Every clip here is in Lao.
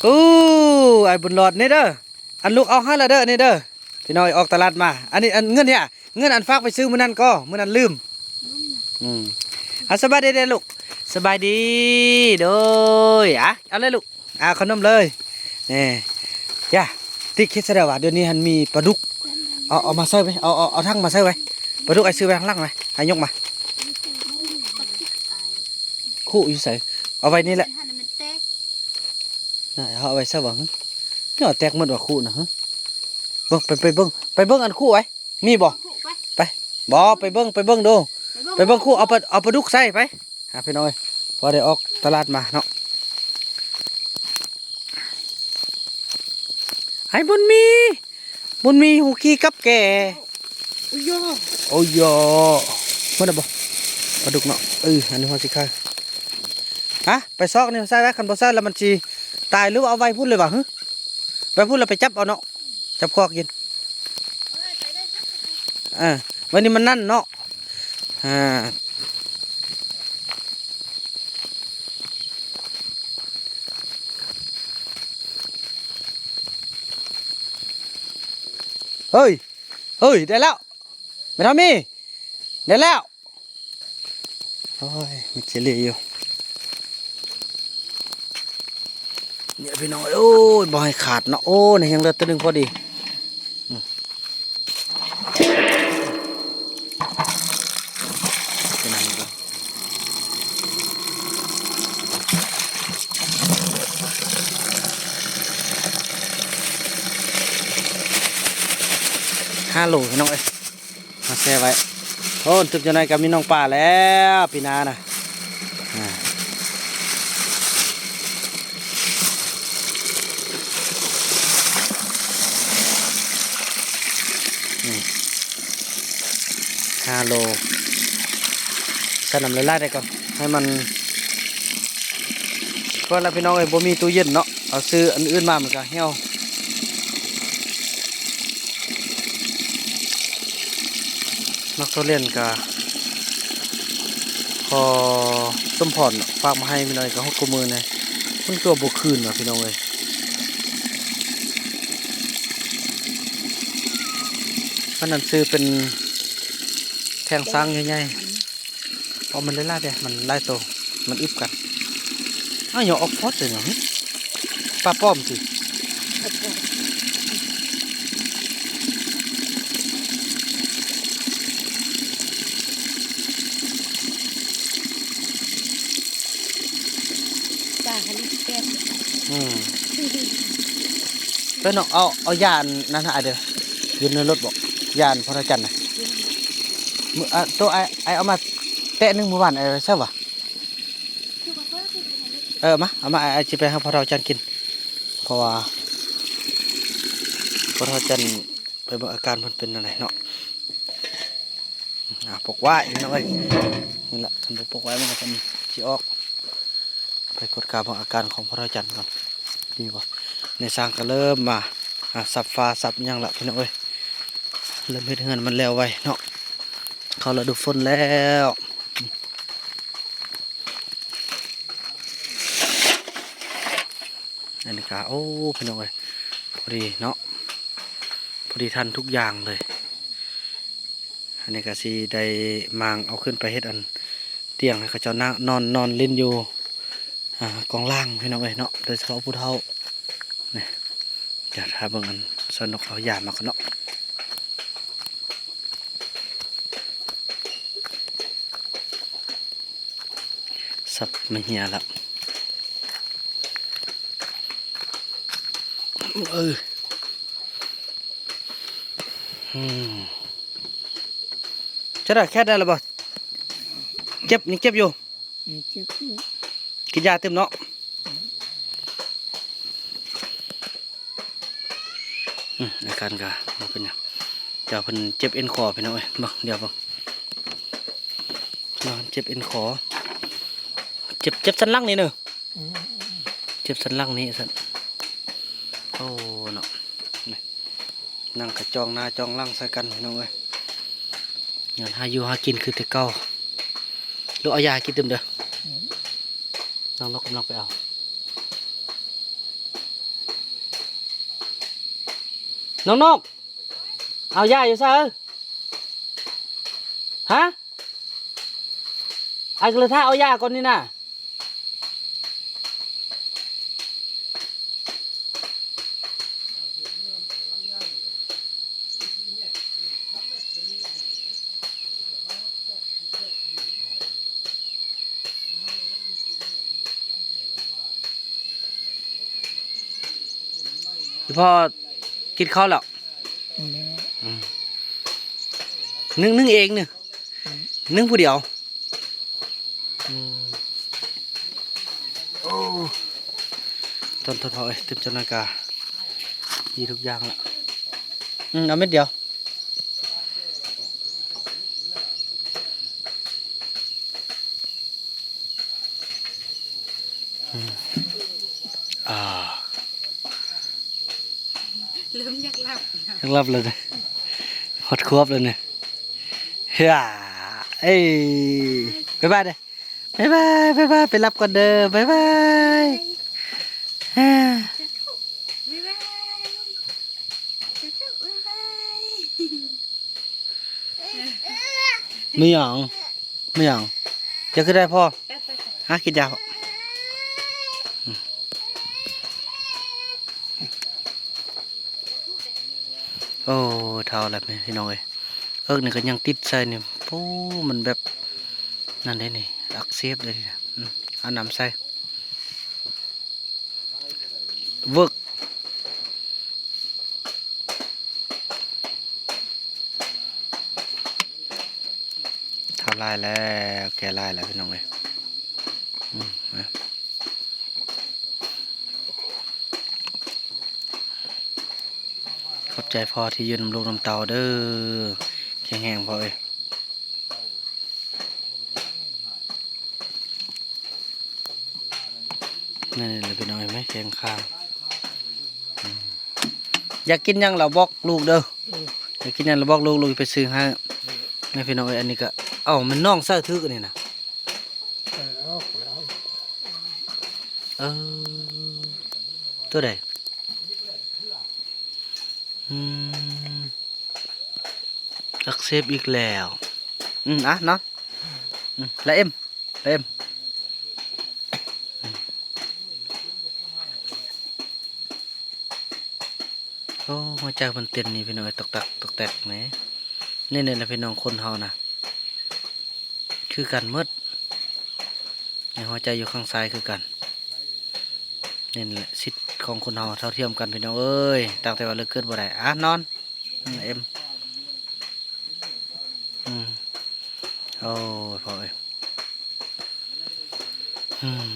ໂອ້ ອ້າຍບຸນຫຼອດນີ້ເດີ ອັນລູກເອົາໃຫ້ລະເດີນີ້ເດີ ພີ່ນ້ອງເອີຍ ອອກຕະຫຼາດມາ ອັນນີ້ ອັນເງິນເດ ເງິນອັນຝາກໄປຊື້ມື້ນັ້ນກໍ ມື້ນັ້ນລືມ. ອືມ ອ່າ ສະບາຍດີເດີລູກ ສະບາຍດີ ໂດຍ ອ່າ ເອົາເລີຍລູກ ອ່າ ເອົາຂະໜົມເລີຍ ນີ້ ຢ່າ ຕິກເຮັດຊະແລ້ວວ່າ ດຽວນີ້ຫັ້ນມີປາດຸກ ເອົາ ເອົາມາໃສ່ໄວ້ ເອົາ ເອົາ ເອົາຖັງມາໃສ່ໄວ້ ປາດຸກອ້າຍຊື້ໄວ້ທາງຫຼັງໄວ້ ໃຫ້ຍົກມາ ຄຸຢູ່ໃສ ເອົາໄວ້ນີ້ແຫຼະ ນະ ເຮົາເອົາໄວ້ໃສ່ຫວາຫຶ ເນາະ ແຕກໝົດຫວາຄຸນະຫຶ ເບິ່ງ ໄປ ໄປເບິ່ງ ໄປເບິ່ງອັນຄຸໄວ້ ມີບໍ່ ໄປ ບໍ່ ໄປເບິ່ງ ໄປເບິ່ງດູ ໄປເບິ່ງ ໄປເບິ່ງຄຸ ເອົາປາ ເອົາປາດຸກໃສ່ໄປ ອ່າ ພີ່ນ້ອງເອີຍ ພໍໄດ້ອອກຕະຫຼາດມາເນາະ ໃຫ້ບຸນມີ ບຸນມີຫູຂີ້ກັບແກ່ ໂອ້ຍ ໂອ້ຍ ໝົດແລ້ວບໍ່ ປາດຸກເນາະ ເອີ ອັນນີ້ເຮົາຊິຂາຍ ຮະ ໄປຊອກນີ້ໃສ່ໄວ້ ຄັນບໍ່ໃສ່ແລ້ວມັນຊິຕາຍ ຫຼືວ່າເອົາໄວ້ພຸ້ນເລີຍຫວາຫຶ ໄວ້ພຸ້ນແລ້ວໄປຈັບເອົາເນາະ ຈັບຄອກກິນ ເອີ ໄວ້ນີ້ມັນນັ້ນເນາະ ອ່າ ເຮີ້ຍ ເຮີ້ຍ ໄດ້ແລ້ວ ແມ່ເຖົ້າມີ ໄດ້ແລ້ວ ໂອ້ຍ ມີເຈລລີຢູ່ ນີ້ພີ່ນ້ອງເອີຍ ໂອ້ຍ ບໍ່ໃຫ້ຂາດເນາະ ໂອ້ ນີ້ຍັງເຫຼືອໂຕໜຶ່ງພໍດີ ອືມ ຫ້າໂລ ພີ່ນ້ອງເອີຍ ມາແຊ່ໄວ້ ໂອ້ ຕຶກຈັກໜ້ອຍກໍມີນ້ອງປາແລ້ວ ປີໜ້ານະ ອ່າ ນີ້ ຫ້າໂລ ໃສ່ນ້ຳຫຼາຍໆໄດ້ກ່ອນ ໃຫ້ມັນ ກ່ອນລະພີ່ນ້ອງເອີຍ ບໍ່ມີຕູ້ເຢັນເນາະ ເອົາຊື້ອັນອື່ນມາມັນກະຫ່ຽວ ໝາກທຸລຽນກະພໍ່ສົມພອນຝາກມາໃຫ້ພີ່ນ້ອງເອີຍ ກະຫົດກວ່າໝື່ນແນ່ ມັນຄືວ່າບໍ່ຄືນວ່າພີ່ນ້ອງເອີຍ ມັນນັ້ນຊື້ເປັນແທງຊ້າງໃຫຍ່ໆ ເອົາມັນຫຼາຍໆເດ້ ມັນຫຼາຍໂຕ ມັນອຶບກັນ ອ້າວ ຫຍັງອອກພອດເດເນາະ ປາປ້ອມຕິ ປາທະເລແຊບ ອືມ ເພິ່ນເອົາ ເອົາ ເອົາຢາອັນນັ້ນໃຫ້ອ້າຍເດີ ຢູ່ໃນລົດບໍ ຢາອັນພະທາດຈັນນະ ມື້ ອ່າ ໂຕອ້າຍ ອ້າຍເອົາມາແຕະໜຶ່ງມື້ວານ ອ້າຍໃຊ້ຫວາ ເອີ ມາ ເອົາມາ ອ້າຍ ອ້າຍຊິໄປໃຫ້ພໍ່ເຖົ້າຈັນກິນ ເພາະວ່າພໍ່ເຖົ້າຈັນໄປເບິ່ງອາການເພິ່ນເປັນແນວໃດເນາະ ອ່າ ປົກໄວ້ພີ່ນ້ອງເອີຍ ນີ້ລະ ຄັນບໍ່ປົກໄວ້ມັນກໍຈະຊິອອກ ໄປກວດກາເບິ່ງອາການຂອງພໍ່ເຖົ້າຈັນກ່ອນ ດີບໍ່ ໃນຊ່າງກໍເລີ່ມມາ ອ່າ ສັບຟ້າສັບຫຍັງລະພີ່ນ້ອງເອີຍ ເລີ່ມເຮັດເຮືອນມັນແລ້ວໄວເນາະ ເຂົ້າລະດູຝົນແລ້ວ ອັນນີ້ກະ ໂອ້ ພີ່ນ້ອງເອີຍ ພໍດີເນາະ ພໍດີທັນທຸກຢ່າງເລີຍ ອັນນີ້ກະຊິໄດ້ມ້າງເອົາຂຶ້ນໄປເຮັດອັນຕຽງໃຫ້ເຂົາເຈົ້ານອນ ນອນຫຼິ້ນຢູ່ ອ່າ ກອງລ່າງພີ່ນ້ອງເອີຍເນາະ ໂດຍສະເພາະຜູ້ເຖົ້າ ນີ້ ດຽວຖ້າເບິ່ງອັນສາວນົກເອົາຢາມາກ່ອນເນາະ ສັບມາເຫຍລະ ເອີ ອືມ ຈະໄດ້ແຄດໄດ້ລະບໍ່ ເຈັບ ຍັງເຈັບຢູ່ ຍັງເຈັບຢູ່ ກິນຢາຕື່ມເນາະ ອືມ ອາການກະບໍ່ເປັນຫຍັງ ດຽວເພິ່ນເຈັບເອັນຄໍພີ່ນ້ອງເອີຍ ເບິ່ງ ດຽວເບິ່ງ ເນາະ ເຈັບເອັນຄໍ ເຈັບ ເຈັບສັນຫຼັງນີ້ເນີ ອືມ ເຈັບສັນຫຼັງນີ້ຊັ້ນ ໂອ້ ເນາະ ນີ້ ນັ່ງກະຈ່ອງໜ້າຈ່ອງຫຼັງໃສ່ກັນພີ່ນ້ອງເອີຍ ງານຫາຢູ່ຫາກິນຄືແຕ່ເກົ່າ ລູກເອົາຢາໃຫ້ກິນຕື່ມເດີ ອືມ ນ້ອງນົກກຳລັງໄປເອົາ ນ້ອງນົກ ເອົາຢາຢູ່ໃສ? ຮະ? ອ້າຍກໍເລີຍຖ້າເອົາຢາກ່ອນນີ້ນະ. ອີ່ພໍ່ກິນເຂົ້າແລ້ວ? ອືມ ອືມ ໜຶ້ງ ໜຶ້ງເອງນີ້? ອືມ ໜຶ້ງຜູ້ດຽວ? ອືມ ໂອ້ ທົນ ທົນ ພໍ່ເອີຍ ຕື່ມຈຳນານກາ ດີທຸກຢ່າງລະ. ອືມ ເອົາເມັດດຽວ. ອືມ ອ່າ ເລີ່ມຢາກຫຼັບແລ້ວ ຢາກຫຼັບແລ້ວເດ້ ຮອດຄວບແລ້ວນີ້. ເຮີຍ ເອີຍ ບາຍບາຍເດີ້ ບາຍບາຍ ບາຍບາຍ ໄປຫຼັບກ່ອນເດີ້ ບາຍບາຍ ບາຍບາຍ ມີຫຍັງ? ມີຫຍັງ? ເຈົ້າຄືໄດ້ພໍ່? ຫາກິນຢາພໍ່. ໂອ້ ເຖົ້າແລ້ວພີ່ນ້ອງເອີຍ ເອິກນີ້ກໍຍັງຕິດໃສ່ນີ້. ໂອ້ ມັນແບບນັ້ນເດ້ນີ້ ອັກເສບເດ້ນີ້. ອືມ ເອົານ້ຳໃສ່ ເວີກ ເຖົ້າຫຼາຍແລ້ວ ແກ່ຫຼາຍແລ້ວພີ່ນ້ອງເອີຍ. ອືມ ນະ ຂອບໃຈພໍ່ທີ່ຢູ່ນຳລູກນຳເຕົ້າເດີ້ ແຂງແຮງພໍ່ເອີຍ. ນີ້ແຫຼະພີ່ນ້ອງເອີຍ ແຂງຄາງ. ອືມ ຢາກກິນຫຍັງລະບອກລູກເດີ້ ອືມ ຢາກກິນຫຍັງລະບອກລູກ ລູກໄປຊື້ໃຫ້ ອືມ ນະພີ່ນ້ອງເອີຍ. ອັນນີ້ກໍ ເອົ້າ ແມ່ນນ້ອງໃສ່ຖືກອັນນີ້ນະ. ເອີ ເອົາ ເອີ ຕົວໃດ? ອືມ ອັກເສບອີກແລ້ວ. ອືມ ອ່ະ ນອນ ອືມ ລະເອັມ ລະເອັມ. ໂອ້ ຫົວໃຈມັນເຕັ້ນນີ້ພີ່ນ້ອງເອີຍ ຕອກແຕກ ຕອກແຕກນີ້. ນີ້ແຫຼະພີ່ນ້ອງ ຄົນເຮົານະ ຄືກັນໝົດ ໃນຫົວໃຈຢູ່ຂ້າງຊ້າຍຄືກັນ. ນີ້ແຫຼະສິດຂອງຄົນເຮົາເທົ່າທຽມກັນພີ່ນ້ອງເອີຍ ຕ່າງແຕ່ວ່າເລືອກເກີດບໍ່ໄດ້. ອ່ະ ນອນ ອືມ ເອັມ ອືມ ໂອ້ຍ ພໍ່ເອີຍ ອືມ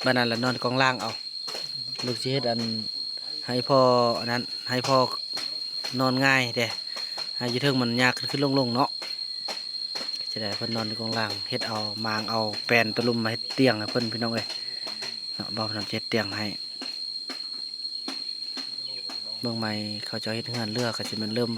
ບາດນັ້ນລະນອນກອງລ່າງເອົາ. ລູກຊິເຮັດອັນ ໃຫ້ພໍ່ອັນນັ້ນ ໃຫ້ພໍ່ນອນຫງາຍແດ່ ໃຫ້ຢູ່ເທິງມັນຍາກຂຶ້ນໆລົງໆເນາະ. ຈະໄດ້ເພິ່ນນອນຢູ່ກອງລ່າງ ເຮັດເອົາ ມາງເອົາແປ້ນຕະລຸມມາເຮັດຕຽງໃຫ້ເພິ່ນພີ່ນ້ອງເອີຍເນາະ. ບ່າວນຳເຮັດຕຽງໃຫ້ ເບິ່ງໃໝ່ ເຂົາເຈົ້າເຮັດເຮືອນເຫຼືອ ກໍຊິແມ່ນເລີ່ມ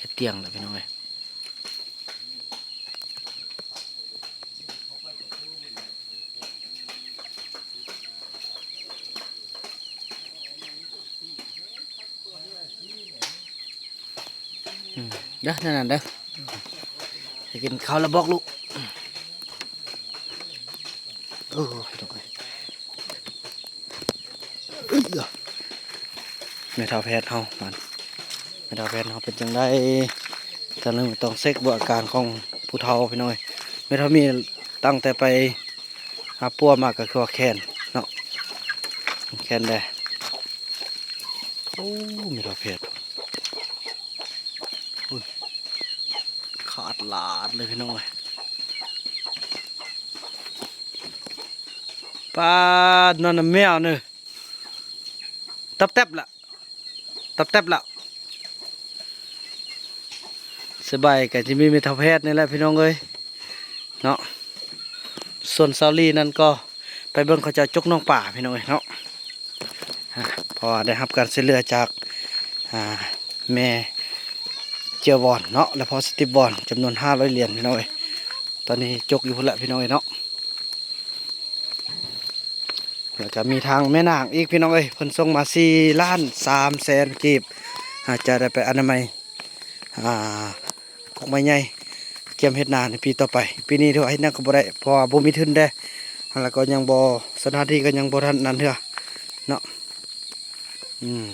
ເຮັດຕຽງແລ້ວພີ່ນ້ອງເອີຍ. ອືມ ເດີ ນັ້ນໆເດີ ຊິກິນເຂົ້າແລ້ວບອກລູກ. ໂອ້ຍ ແມ່ເຖົ້າແພດເຮົາ ແມ່ເຖົ້າແພດເຮົາເປັນຈັ່ງໃດ? ຕອນນີ້ຕ້ອງເຊັກເບິ່ງອາການຂອງຜູ້ເຖົ້າພີ່ນ້ອງເອີຍ. ແມ່ເຖົ້າມີຕັ້ງແຕ່ໄປຫາປົວມາກໍຄືວ່າແຂນເນາະ ແຂນແດ່. ໂອ້ ແມ່ເຖົ້າແພດ ໂອ້ຍ ຂາດຫຼາດເລີຍພີ່ນ້ອງເອີຍ. ປາດ ນອນນຳແມວເນີ ຕັບແຕັບລະ ຕັບແຕັບລະ. ສະບາຍ ກໍຈະມີແມ່ເຖົ້າແພດນີ້ແຫຼະພີ່ນ້ອງເອີຍເນາະ. ສ່ວນສາວລີນັ້ນກໍໄປເບິ່ງເຂົາເຈົ້າຈົກໜອງປາພີ່ນ້ອງເອີຍເນາະ. ອ່າ ເພາະວ່າໄດ້ຮັບການຊ່ວຍເຫຼືອຈາກ ອ່າ ແມ່ເຈ້ຍວອນເນາະ ແລະ ພໍ່ສະຕິບວອນ ຈຳນວນຫ້າຮ້ອຍຫຼຽນພີ່ນ້ອງເອີຍ. ຕອນນີ້ຈົກຢູ່ພຸ້ນລະພີ່ນ້ອງເອີຍເນາະ. ແລ້ວກໍມີທາງແມ່ນາງອີກ ພີ່ນ້ອງເອີຍ ເພິ່ນສົ່ງມາສີ່ລ້ານສາມແສນກີບ ອາດຈະໄດ້ໄປອະນາໄມ ອ່າ ກົກໄມ້ໃຫຍ່ ກຽມເຮັດນາໃນປີຕໍ່ໄປ. ປີນີ້ຖືວ່າເຮັດຫຍັງກໍບໍ່ໄດ້ ເພາະວ່າບໍ່ມີທຶນເດ້ ແລ້ວກໍຍັງບໍ່ ສະຖານທີ່ກໍຍັງບໍ່ທັນນັ້ນເທື່ອເນາະ. ອືມ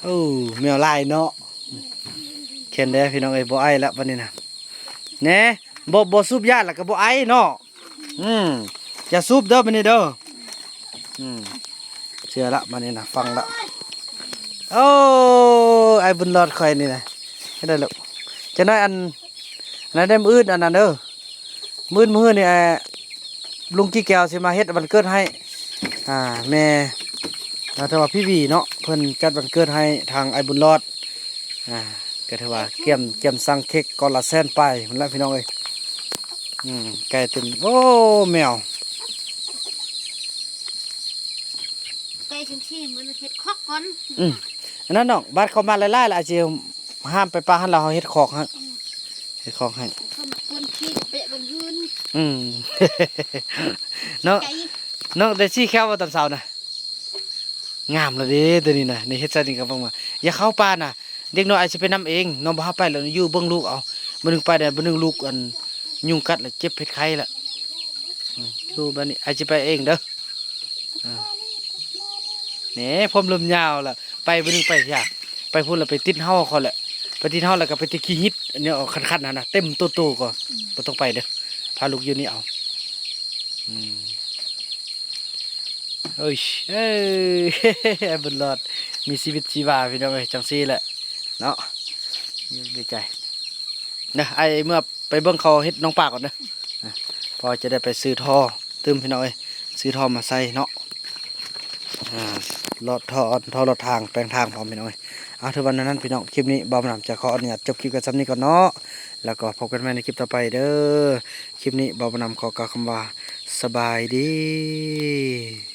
ໂອ້ ແມວຫຼາຍເນາະ. ແມ່ນແດ່ພີ່ນ້ອງເອີຍ ບໍ່ໄອລະບັດນີ້ນະ ແນ່ ບໍ່ ບໍ່ສູບຢາລະກໍບໍ່ໄອເນາະ. ອືມ ຢ່າສູບເດີບັດນີ້ເດີ. ອືມ ເຊື່ອລະບັດນີ້ນະ ຟັງລະ. ໂອ້ ອ້າຍບຸນລອດຂ້ອຍນີ້ນະ ເຮັດໄດ້ລູກ. ຈັກໜ້ອຍອັນ ອັນນັ້ນເດ້ ມື້ອື່ນອັນນັ້ນເດີ ມື້ອື່ນ ມື້ຮືນີ້ ລຸງກີແກ້ວຊິມາເຮັດວັນເກີດໃຫ້ ອ່າ ແມ່ ອ່າ ເອີ້ນວ່າພີ່ຫວີເນາະ ເພິ່ນຈັດວັນເກີດໃຫ້ທາງອ້າຍບຸນລອດ. ອ່າ ກໍຖືວ່າກຽມ ກຽມສັ່ງເຄັກກ້ອນລະແສນປາຍພຸ້ນລະ ພີ່ນ້ອງເອີຍ. ອືມ ໄກ່ເຕັມ ໂອ້ ແມວ ໄກ່ຊິມຊີ ມັນເຮັດຄອກກ່ອນ. ອືມ ອັນນັ້ນນ້ອງ ບາດເຂົາມາຫຼາຍໆ ລະອາດຊິຫ້າມໄປປະຫັ້ນ ລະເຮົາເຮັດຄອກໃຫ້ ອືມ ເຮັດຄອກໃຫ້ ເຂົາມາກວນຂີ້ເປະເບິ່ງຮືນ. ອືມ ນ້ອງ ໄກ່ ນ້ອງໄດ້ສີແຂ້ວບໍ່ຕອນເຊົ້ານະ? ງາມລະເດ້ໂຕນີ້ນະ ນີ້ເຮັດໃສ່ນີ້ກໍເບິ່ງວ່າ ຢ່າເຂົ້າປ່ານະ ເດັກນ້ອຍອ້າຍຊິໄປນຳເອງ ນ້ອງບໍ່ຮັບໄປແລ້ວ ຢູ່ເບິ່ງລູກເອົາ ມື້ໜຶ່ງໄປແດ່ ມື້ໜຶ່ງລູກອັນຍຸງກັດລະເຈັບເປັດໄຂ້ລະ. ອືມ ຢູ່ບາດນີ້ອ້າຍຊິໄປເອງເດີ. ອ່າ ແໜ່ ຜົມເລີ່ມຍາວລະ ໄປມື້ໜຶ່ງໄປ ຢາກໄປພຸ້ນລະ ໄປຕິດເຫົາເຂົາແຫຼະ ໄປຕິດເຫົາລະກໍໄປຕິດຂີ້ຫີດ ອັນນີ້ອອກຄັນໆຫັ້ນນະ ເຕັມໂຕໆກໍ ອືມ ບໍ່ຕ້ອງໄປເດີ ພາລູກຢູ່ນີ້ເອົາ. ອືມ ໂອ້ຍ ເອີຍ ບຸນລອດ ມີຊີວິດຊີວາ ພີ່ນ້ອງເອີຍ ຈັ່ງຊີ້ແຫຼະເນາະ ດີໃຈນະ. ອ້າຍເມືອໄປເບິ່ງເຂົາເຮັດໜອງປາກ່ອນເດີ ເພາະວ່າຈະໄດ້ໄປຊື້ທໍ່ຕື່ມ ພີ່ນ້ອງເອີຍ ຊື້ທໍ່ມາໃສ່ເນາະ. ອ່າ ລອດທໍ່ ທໍ່ລອດທາງ ແປງທາງພ້ອມ ພີ່ນ້ອງເອີຍ. ເອົາ ຖືວ່າແນວນັ້ນ ພີ່ນ້ອງ ຄລິບນີ້ບ່າວບຸນນຳຈະຂໍອະນຸຍາດຈົບຄລິບກັນສ່ຳນີ້ກ່ອນເນາະ ແລ້ວກໍພົບກັນໃໝ່ໃນຄລິບຕໍ່ໄປເດີ. ຄລິບນີ້ບ່າວບຸນນຳຂໍກ່າວຄຳວ່າ ສະບາຍດີ.